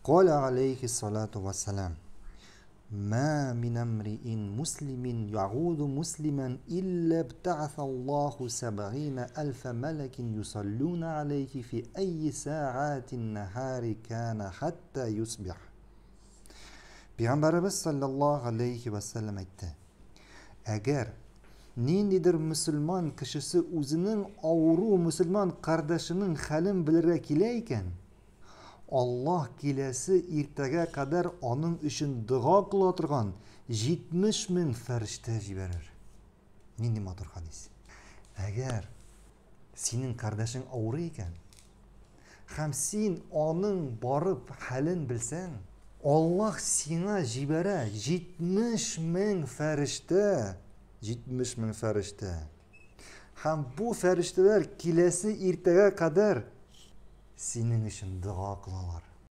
Каля алейхи салату вассалам. Ма мин амриин муслимин я'уду муслиман илля ибта'аса Аллаху сабгина альфа малакин юсаллуна алейхи фи айи саатин нахари кана хатта юсбих. Пәйгамбәребез саллаллаһу алейхи вәсәлләм әйтте. Әгәр ниндидер мөселман кешесе үзенең авыру мөселман кардәшенең хәлен белергә килә икән, Аллаһ киләсе иртәгә кадәр аның өчен дога кыла торган 70 мең фәрештә җибәрер. Нинди матур хадис. Әгәр синең кардәшең авырый икән, һәм син аның барып хәлен белсәң, Аллаһ сиңа җибәрә 70 мең фәрештә, 70 мең фәрештә. Һәм бу фәрештәләр киләсе иртәгә кадәр синең өчен дога кылалар.